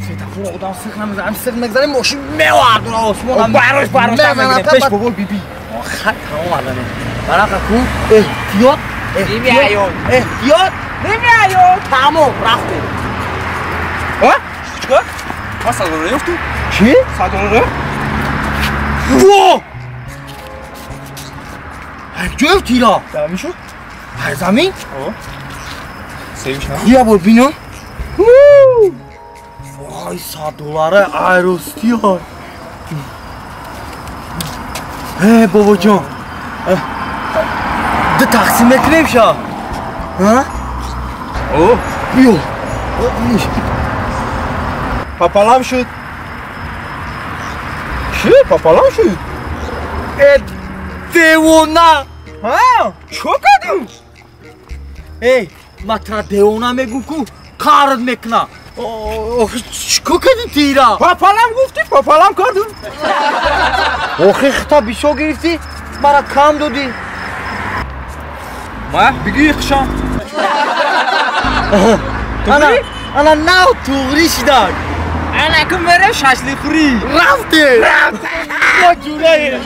Светофор одам сих намезанам, сих мегзарем, мошин мевардуна осмонам. Барош барош мезанад пеш бобо биби. Хат тамом ардане. Барақа ку эҳтиёт, эҳтиёт, эҳтиёт, намеояд. Тамом рафтем. А? Чикор? Ма 100 доллар ёфту? Чӣ? 100 доллар? Во! Ҳар ҷо ёфтира? Замин шуд? Ҳар замин? О. Севиш на? Я бор бино. Вай, 100 доллара айростӣ. Э, бобоҷон. Ду тақсим мекунем ша? Ҳа? О. Биё. Пополам шуд. Чӣ? Пополам шуд? Э, девона! Ҳа? Чӣ кардӣ? Эй, ма тра девона мегум ку, қард мекуна. Охи чӣ кор кардӣ тира? Пополам гуфтӣ, пополам кардум. Охи хита бисёр гирифтӣ, мара кам додӣ. Ма бигӯи хушам. Ана, ана нав туғрӣ шидак. Ана ку мерем шашликхӯрӣ. Рафтем. Рафтем. Мо ҷураем.